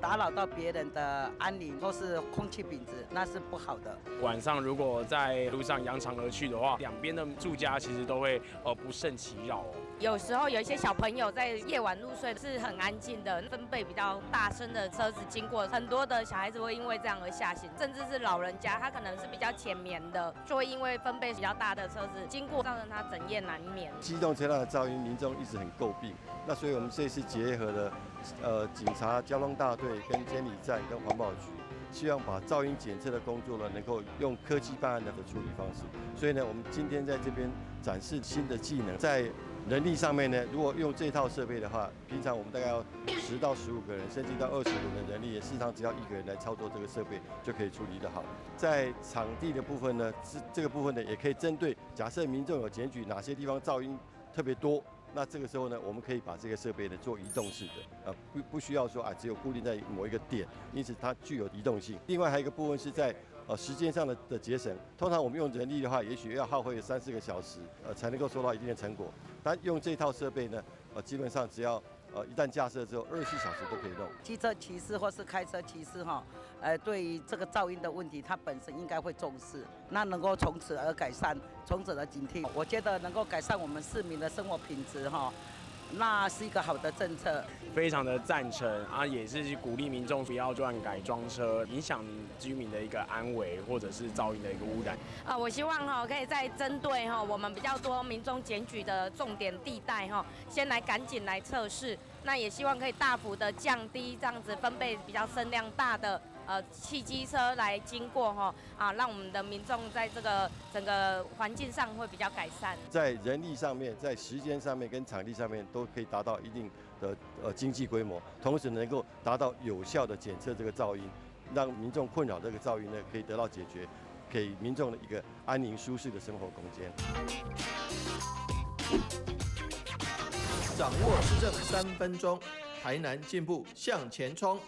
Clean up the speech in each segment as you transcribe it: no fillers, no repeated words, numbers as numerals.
打擾到別人的安寧或是空氣品質，那是不好的。晚上如果在路上揚長而去的話，兩邊的住家其實都會不勝其擾哦。有時候有一些小朋友在夜晚入睡是很安靜的，分貝比較大聲的車子經過，很多的小孩子會因為這樣而嚇醒，甚至是老人家，他可能是比較淺眠的，就會因為分貝比較大的車子經過，造成他整夜難眠。機動車輛的噪音，民眾一直很詬病，那所以我們這次結合了警察交通大隊跟監理站跟環保局，希望把噪音檢測的工作呢，能夠用科技辦案的處理方式。所以呢，我們今天在這邊展示新的技能，在人力上面呢，如果用這套設備的話，平常我們大概要10到15個人，甚至到20個人的人力，也事實上只要一個人來操作這個設備就可以處理得好。在場地的部分呢，這個部分呢，也可以針對假設民眾有檢舉哪些地方噪音特別多，那這個時候呢，我們可以把這個設備呢做移動式的，不需要說啊只有固定在某一個點，因此它具有移動性。另外還有一個部分是在時間上的節省，通常我們用人力的話，也許要耗費3、4個小時，才能夠收到一定的成果。但用這套設備呢，基本上只要一旦架設之後，24小時都可以弄。機車騎士或是開車騎士哈，對於這個噪音的問題，他本身應該會重視，那能夠從此而改善，從此而警惕。我覺得能夠改善我們市民的生活品質哈，那是一個好的政策。非常的贊成啊，也是鼓勵民眾不要亂改裝車，影響居民的一個安危，或者是噪音的一個污染。啊，我希望哈可以再針對哈我們比較多民眾檢舉的重點地帶哈，先來趕緊來測試。那也希望可以大幅的降低這樣子分貝比較聲量大的汽機車來經過哈啊，讓我們的民眾在這個整個環境上會比較改善。在人力上面、在時間上面跟場地上面都可以達到一定的經濟規模，同時能夠達到有效的檢測這個噪音，讓民眾困擾這個噪音呢可以得到解決，給民眾的一個安寧舒適的生活空間。掌握市政3分鐘，台南進步向前衝。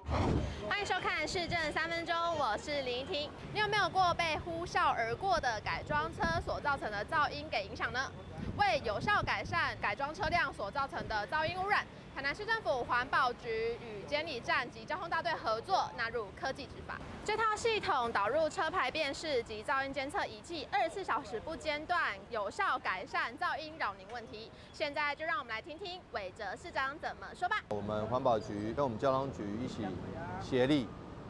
歡迎收看市政三分鐘，我是林怡婷。你有沒有過被呼嘯而過的改裝車所造成的噪音給影響呢？為有效改善改裝車輛所造成的噪音污染，台南市政府環保局與監理站及交通大隊合作，納入科技執法。這套系統導入車牌辨識及噪音監測儀器，24小時不間斷，有效改善噪音擾民問題。現在就讓我們來聽聽韋哲市長怎麼說吧。我們環保局跟我們交通局一起協力，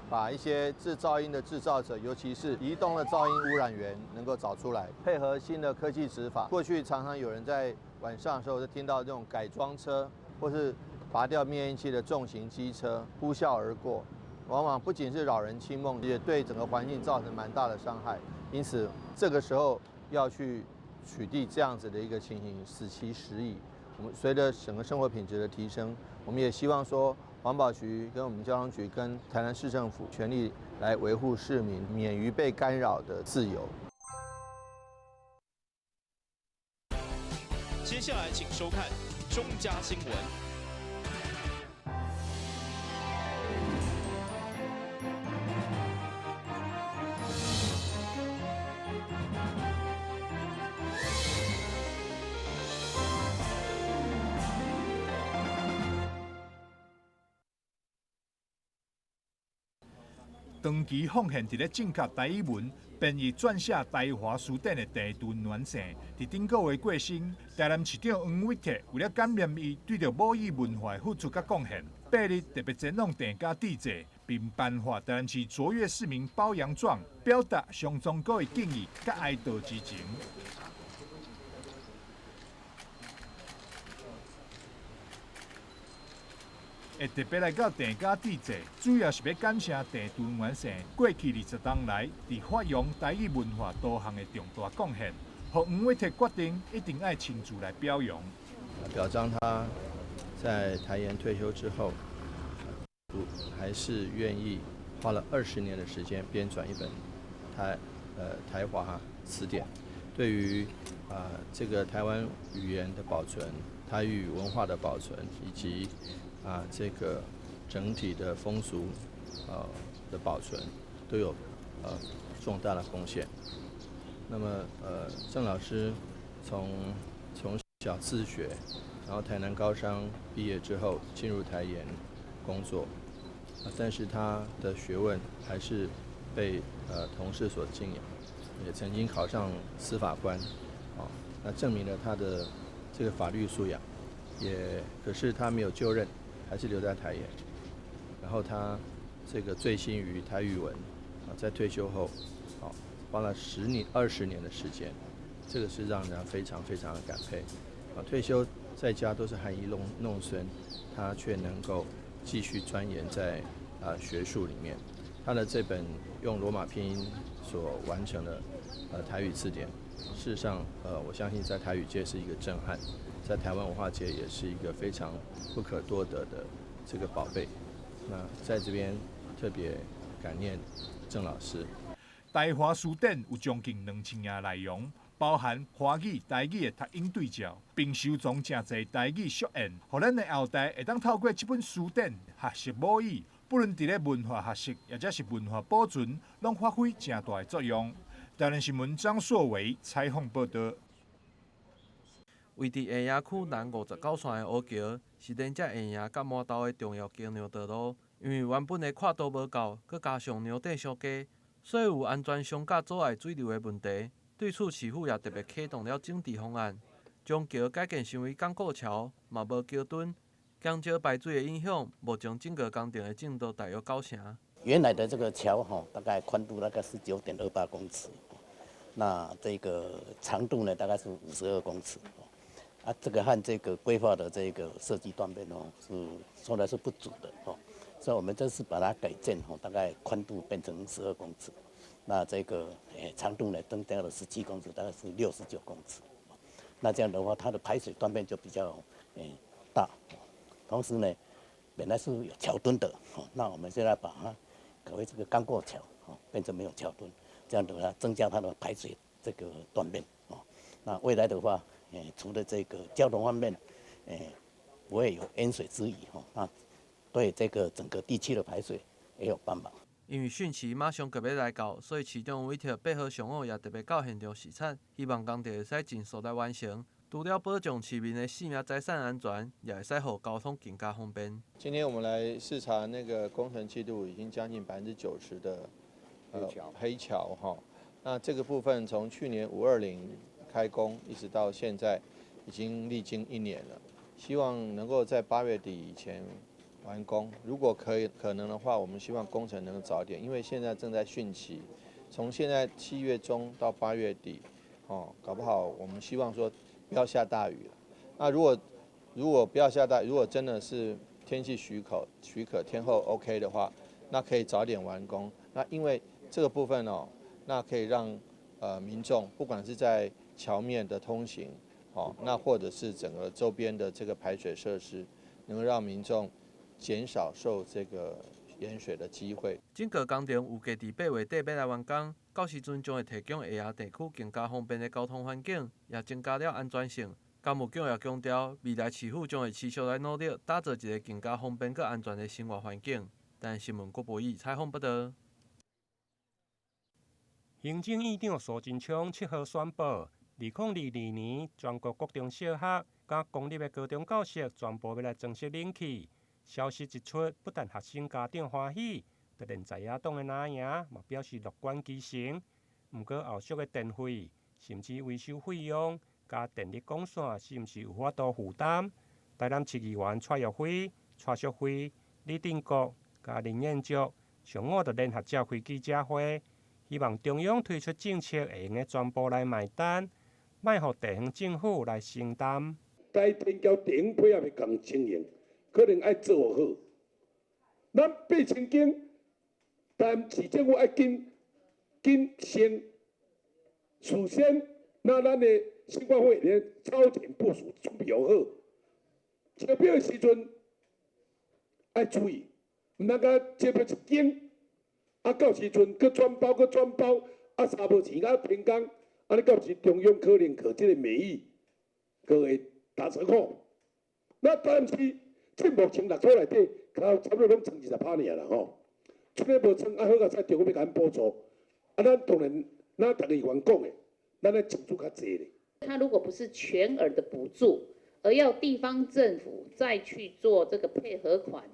把一些製噪音的製造者，尤其是移動的噪音污染源，能夠找出來，配合新的科技執法。過去常常有人在晚上的時候就聽到這種改裝車，或是拔掉滅音器的重型機車呼嘯而過，往往不僅是擾人清夢，也對整個環境造成蠻大的傷害。因此，這個時候要去取締這樣子的一個情形，使其時矣。我們隨着整個生活品質的提升，我們也希望說，環保局跟我們交通局跟台南市政府全力來維護市民免於被干擾的自由。接下來請收看中嘉新聞。長期奉獻佇咧正確台語文編譯撰寫台華辭典的鄭敦元先生，佇頂個月過身。台南市長黃偉哲為了感念伊對著母語文化的付出佮貢獻，8日特別前往鄭家致謝，並頒發台南市卓越市民褒揚狀，表達上崇高的敬意佮哀悼之情。會特別來到鄭家致謝，主要是欲感謝鄭敦元先生過去20冬來佇發揚台語文化多項的重大貢獻，予黃偉哲決定一定愛親自來表揚。表彰他在台鹽退休之後，還是願意花了20年的時間編纂一本台華詞典，對於這個台灣語言的保存、台語文化的保存以及這個整體的風俗的保存都有重大的貢獻。那麼鄭老師從小自學，然後台南高商畢業之後進入台鹽工作，但是他的學問還是被同事所敬仰，也曾經考上司法官，啊，那證明了他的這個法律素養，也可是他沒有就任，還是留在台研。然後他這個醉心於台語文，啊，在退休後，啊，花了10年、20年的時間，這個是讓人非常非常的感佩。啊，退休在家都是含飴弄孫，他卻能夠繼續鑽研在學術裡面。他的這本用羅馬拼音所完成的台語字典，事實上我相信在台語界是一個震撼，在台灣文化界也是一個非常不可多得的這個寶貝。那在這邊特別感念鄭老師。台華辭典有將近2000頁內容，包含華語、台語的讀音對照，並收藏誠濟台語俗諺，予咱的後代會當透過這本辭典學習母語，不論佇咧文化學習，抑者是文化保存，攏發揮誠大的作用。台南新聞張碩偉採訪報道。位佇下營區南59線的烏橋，是連接下營佮麻豆的重要橋梁道路。因為原本的闊度無夠，閣加上梁底傷低，所以有安全傷甲阻礙水流的問題。對此，市府也特別啟動了整治方案，將橋改建成為剛構橋，嘛無橋墩，減少排水的影響。目前整個工程的進度大約9成。原來的這個橋吼，大概寬度大概是9.28公尺，那這個長度呢，大概是52公尺。啊，這個和這個規劃的這個設計斷面哦，是說來是不足的哦，所以我們這次把它改建吼，大概寬度變成12公尺，那這個長度呢增加了17公尺，大概是69公尺。那這樣的話，它的排水斷面就比較大。同時呢，本來是有橋墩的，那我們現在把它改為這個剛構橋，變成沒有橋墩，這樣的話增加它的排水這個斷面。哦，那未來的話，除了這個交通方面，不會有淹水之虞，吼，那對這個整個地區的排水也有幫忙。因為汛期馬上就欲來到，所以市長委託8號上午也特別到現場視察，希望工程會使盡速來完成。除了保障市民的生命財產安全，也會使予交通更加方便。今天我們來視察那個工程進度，已經將近90%的黑橋哈。那這個部分從去年520開工一直到現在，已經歷經一年了。希望能夠在8月底以前完工。如果可以可能的話，我們希望工程能夠早一點，因為現在正在汛期，從現在7月中到8月底，哦，搞不好我們希望說不要下大雨了。那如果不要下大雨，如果真的是天氣許可天候 OK 的話，那可以早點完工。那因為這個部分哦，那可以讓民眾不管是在橋面的通行，哦，那或者是整個周邊的這個排水設施，能夠讓民眾減少受這個淹水的機會。整個工程預計佇8月底欲來完工，到時陣將會提供下營地區更加方便的交通環境，也增加了安全性。工務長也強調，未來市府將會持續來努力，打造一個更加方便閣安全的生活環境。台新聞郭博義採訪報導。行政院長蘇貞昌7號宣布，2022年全國國中小學佮公立的高中教室全部欲來增設冷氣。消息一出，不但學生家長歡喜，就連在野黨的藍營嘛表示樂觀其成。毋過後續的電費，甚至維修費用，佮電力管線是毋是有法度負擔？台南市議員蔡玉輝、蔡淑慧、李定國佮林彥卓上午就聯合召開記者會，希望中央推出政策會用得全部來埋單，莫予地方政府來承擔。台天橋地方配合的仝情形，可能愛做好。咱8000間，但市政府愛緊緊先事先，那咱的新管會咧超前部署準備好。招標的時陣愛注意，毋通共招標一間，啊到時陣閣轉包閣轉包，啊三無錢啊停工，按呢到時中央可能閣這個美意，閣會打折扣。那但是這目前六土內底，差不多攏撐20趴爾啦吼。這个無撐啊好佳哉，中央欲共咱補助，啊咱當然，咱逐个議員講的，咱愛爭取較濟咧。他如果不是全額的補助，而要地方政府再去做這個配合款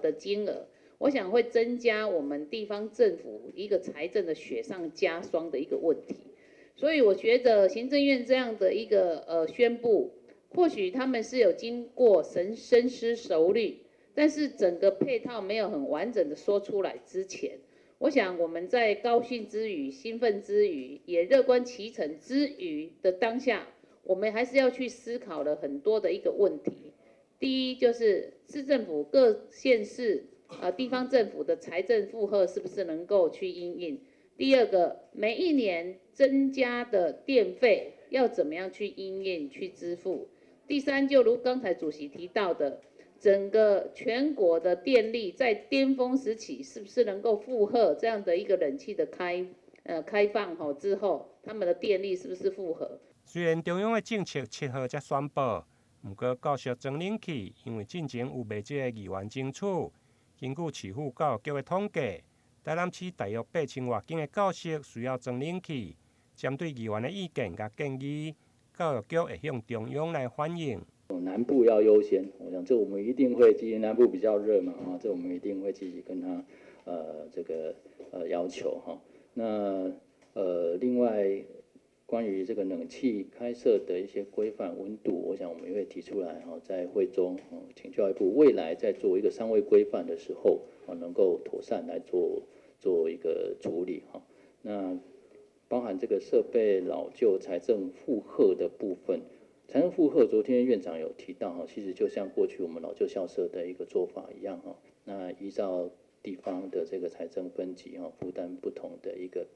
的金額，我想會增加我們地方政府一個財政的雪上加霜的一個問題。所以我覺得行政院這樣的一個宣布，或許他們是有經過深思熟慮，但是整個配套沒有很完整的說出來之前，我想我們在高興之餘、興奮之餘，也樂觀其成之餘的當下，我們還是要去思考了很多的一個問題。第一，就是市政府各縣市地方政府的財政負荷是不是能夠去因應？第二個，每一年增加的電費要怎麼樣去因應去支付？第三，就如剛才主席提到的，整個全國的電力在巔峰時期，是不是能夠負荷這樣的一個冷氣的開放吼之後，他們的電力是不是負荷？雖然中央的政策7號才宣布，毋過教室裝冷氣，因為進前有袂少的議員爭取。根據市府教育局的統計，台南市大約8000外間的教室需要裝冷氣。針對議員的意見佮建議，教育局會向中央來反映。南部要優先，我想這我們一定會積極。南部比較熱嘛，啊，這我們一定會積極跟他，這個要求哈。那另外關於這個冷氣開設的一些規範溫度，我想我們也會提出來哈，在會中請教育部未來在做一個上位規範的時候，能夠妥善來做一個處理哈。那包含這個設備老舊、財政負荷的部分，財政負荷，昨天院長有提到哈，其實就像過去我們老舊校舍的一個做法一樣哈。那依照地方的這個財政分級哈，負擔不同的一個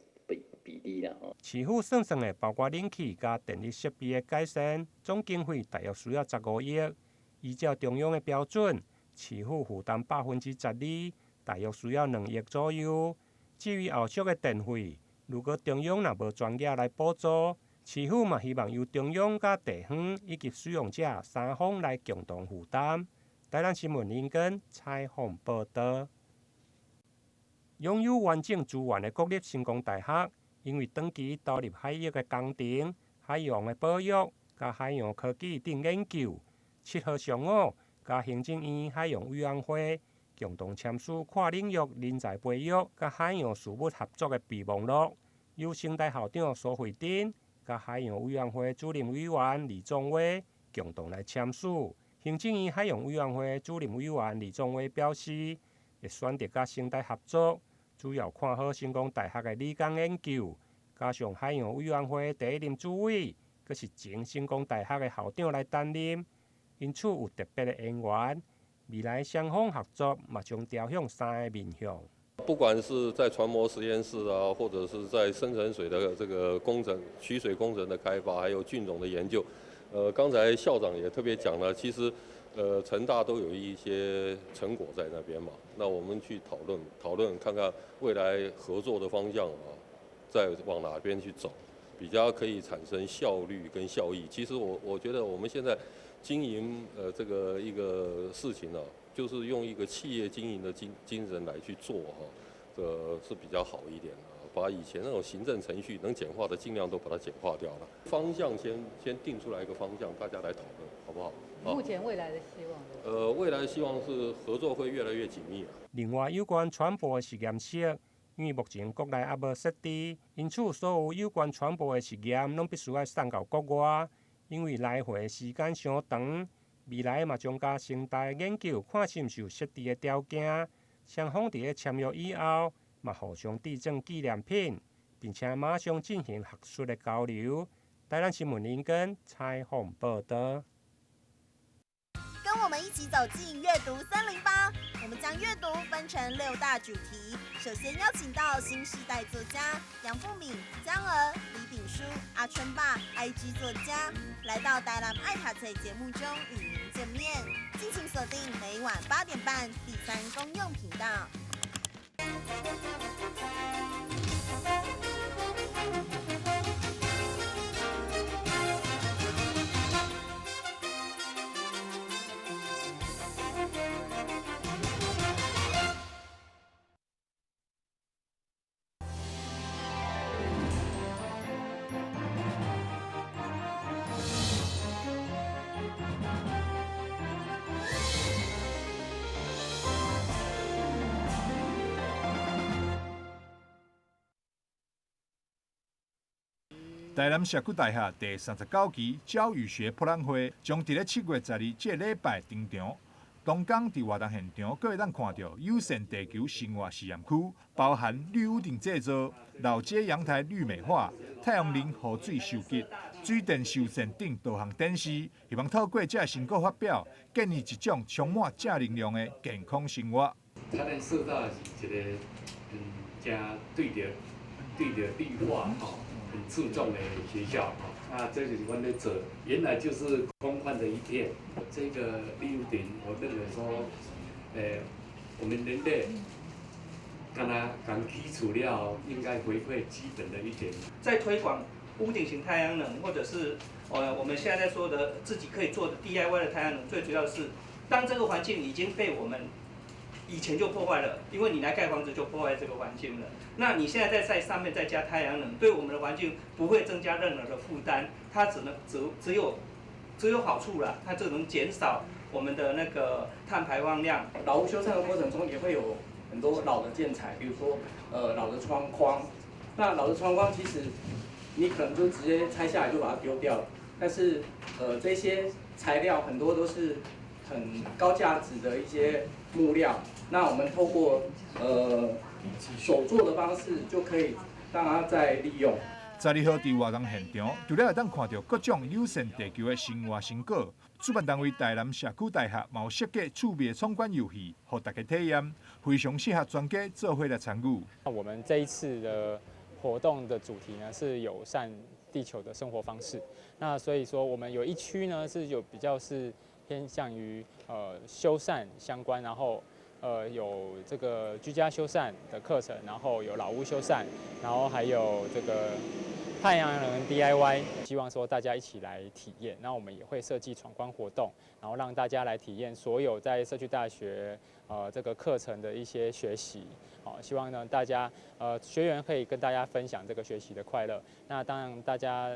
比例啦。市府算算的，包括冷氣佮電力設備的改善，總經費大約需要15億。依照中央的標準，市府負擔12%，大約需要2億左右。至於後續的電費，如果中央若無專業來補助，市府嘛希望由中央佮地方以及使用者三方來共同負擔。台南新聞林根採訪報道。擁有完整資源的國立成功大學，因為長期投入海域的工程、海洋的保育、佮海洋科技等研究，7號上午，佮行政院海洋委員會共同簽署跨領域人才培育佮海洋事務合作的備忘錄。由成大校長蘇惠珍佮海洋委員會主任委員李宗偉共同來簽署。行政院海洋委員會主任委員李宗偉表示，會選擇佮成大合作，主要看好成功大學的理工研究，加上海洋委員會第一任主委，閣是前成功大學的校長來擔任，因此有特別的緣分。未來雙方合作嘛將朝向三个面向。不管是在船模實驗室啊，或者是在深層水的這個工程、取水工程的開發，還有菌種的研究，剛才校長也特別講了，其實，成大都有一些成果在那邊嘛，那我們去討論討論，看看未來合作的方向啊，再往哪邊去走，比較可以產生效率跟效益。其實我覺得我們現在經營這個一個事情呢，就是用一個企業經營的精神來去做哈，這是比較好一點的。把以前那種行政程序能簡化的，盡量都把它簡化掉了。方向先定出來一個方向，大家來討論，好不好？目前未來的希望？未來的希望是合作會越來越緊密。另外，有關船舶的實驗室，因為目前國內猶無設置，因此所有有關船舶的實驗攏必須愛送到國外，因為來回時間傷長。未來嘛將佮成大研究，看是毋是有設置的條件。雙方佇咧簽約以後，嘛互相致贈紀念品，並且馬上進行學術的交流。台南新聞林根採訪報道。跟我們一起走進閱讀308，我們將閱讀分成6大主題。首先邀請到新世代作家楊富敏、江娥、李炳書、阿春爸、IG 作家，來到台南愛讀冊節目中與您見面。敬請鎖定每晚8點半第三公用頻道。台南社區大學第39期教育學博覽會將佇咧7月12這個禮拜登場。當天佇活動現場，閣會當看著友善地球生活實驗區，包含綠屋頂製造、老街陽台綠美化、太陽能雨水收集、水電修繕等多項展示，希望透過這成果發表，建議一種充滿正能量的健康生活。台南社大是一個誠對著綠化吼很注重的學校，那這就是阮咧做，原來就是空曠的一片。這個綠屋頂，我認為說，我們人類敢若剛基礎了，應該回饋基本的一點。在推廣屋頂型太陽能，或者是我們現在在說的自己可以做的 DIY 的太陽能，最主要是當這個環境已經被我們以前就破壞了，因為你來蓋房子就破壞這個環境了。那你現在在上面再加太陽能，對我們的環境不會增加任何的負擔，它只能只只有只有好處啦，它就能減少我們的那個碳排放量。老屋修繕的過程中也會有很多老的建材，比如說老的窗框。那老的窗框其實你可能就直接拆下來就把它丟掉了，但是這些材料很多都是很高價值的一些木料，那我們透過手做的方式就可以讓它再利用。12號佇活動現場，除了會當看著各種友善地球的生活成果，主辦單位台南社區大學嘛有設計趣味的闖關遊戲，予大家體驗，非常適合全家做伙來參與。那我們這一次的活動的主題呢，是友善地球的生活方式。那所以說，我們有一區呢是有比較是偏向於修繕相關，然後有這個居家修繕的課程，然後有老屋修繕，然後還有這個太陽能 DIY，希望說大家一起來體驗。那我們也會設計闖關活動，然後讓大家來體驗所有在社區大學這個課程的一些學習。好，希望呢大家學員可以跟大家分享這個學習的快樂。那當然大家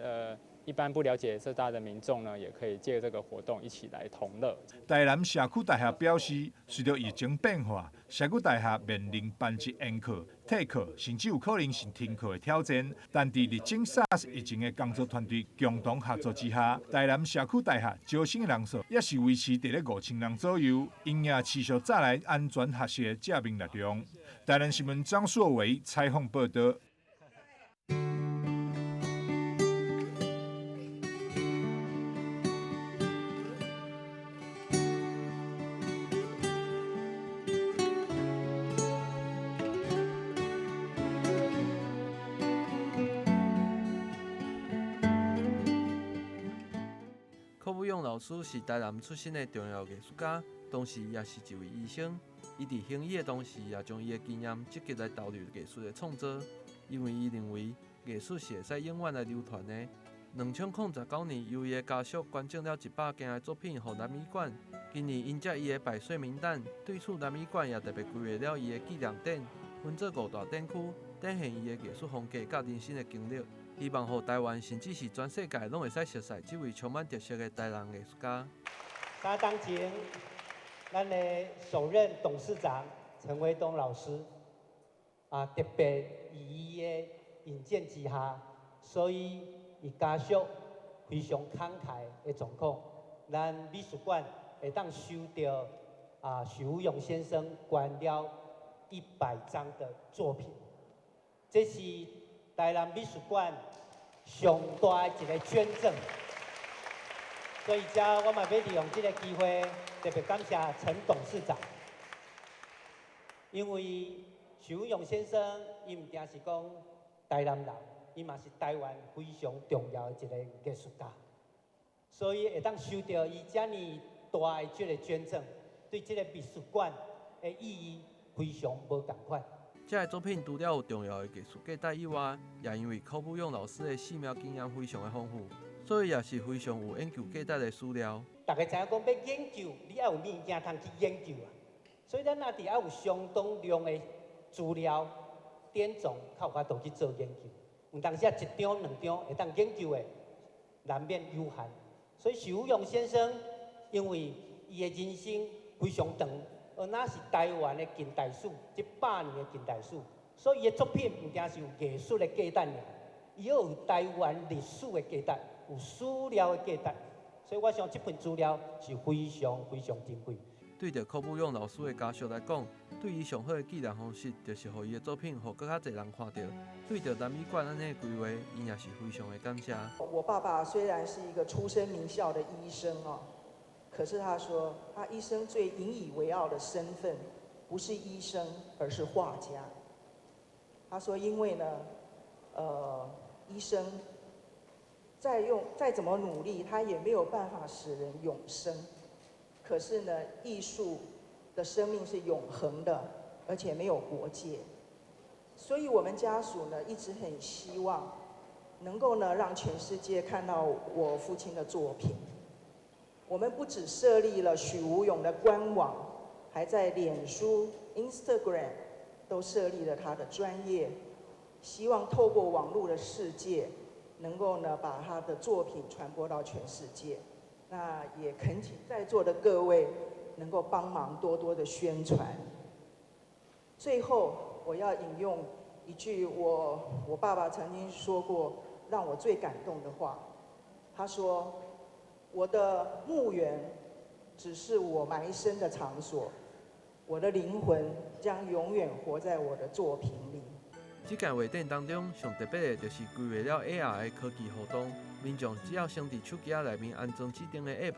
一般不了解社大的民眾呢，也可以借這個活動一起來同樂。台南社區大學表示，隨著疫情變化，社區大學面臨班級延課、退課，甚至有可能是停課的挑戰。但佇歷經 SARS 疫情的工作團隊共同合作之下，台南社區大學招生的人數也是維持佇咧5000人左右，因而持續帶來安全學習的正面力量。台南新聞張碩偉採訪報導。柯武勇老師是台南出身的重要藝術家，同時也是一位醫生。伊佇行醫的同時，也將伊的經驗積極來投入藝術的創作，因為伊認為藝術是會使永遠來流傳的。2019年，由伊的家屬捐贈了100件的作品予南美館。今年𪜶接伊的百歲名單，對此南美館也特別規劃了伊的紀念展，分做5大展區，展現伊的藝術風格佮人生的經歷。希望予台灣，甚至是全世界，攏會使熟似這位充滿特色的台南藝術家。三當前，咱的首任董事長陳維東老師啊，特別以伊的引薦之下，所以伊家屬非常慷慨的狀況，咱美術館會當收著啊許武勇先生捐了100張的作品，這是台南美術館上大的一個捐贈，所以遮我嘛欲利用這個機會，特別感謝陳董事長，因為許武勇先生，伊毋定是講台南人，伊嘛是台灣非常重要的一個藝術家，所以會當收著伊遮爾大的這個捐贈，對這個美術館的意義非常無仝款。這个作品除了有重要的藝術價值以外，也因為柯武勇老師的寺廟經驗非常的豐富，所以也是非常有研究價值的資料。大家知影講，欲研究，你愛有物件通去研究啊。所以咱若佇愛有相當量的資料、典藏，較有法度去做研究。有當時啊，一張兩張會當研究的，難免有限。所以許武勇先生，因為伊的人生非常長。而那是台灣的近代史，這100年的近代史，所以伊的作品毋定是有藝術的價值爾，伊伊有台灣歷史的價值，有史料的價值，所以我想這份資料是非常非常珍貴。對著柯武勇老師的家屬來講，對伊上好的紀念方式，就是予伊的作品予閣較濟人看著。對著南美館按呢規劃，𪜶也是非常的感謝。我爸爸雖然是一個出身名校的醫生哦，可是他說他一生最引以為傲的身份，不是醫生，而是畫家。他說因為呢，醫生再怎麼努力，他也沒有辦法使人永生。可是呢，藝術的生命是永恆的，而且沒有國界。所以我們家屬呢，一直很希望能夠呢，讓全世界看到我父親的作品。我們不只設立了許吳勇的官網，還在臉書、Instagram 都設立了他的專頁，希望透過網絡的世界，能夠呢把他的作品傳播到全世界。那也懇請在座的各位能夠幫忙多多的宣傳。最後，我要引用一句我爸爸曾經說過讓我最感動的話。他說：“我的墓園只是我埋身的場所，我的靈魂將永遠活在我的作品裡。” 這屆畫展當中，上特別的就是規劃了 AR 的科技互動，民眾只要先佇手機仔內面安裝指定的 App，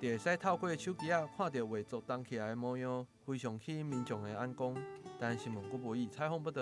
就會使透過手機仔看著畫作動起來的模樣，非常吸引民眾的眼光。台灣新聞郭博義採訪報導。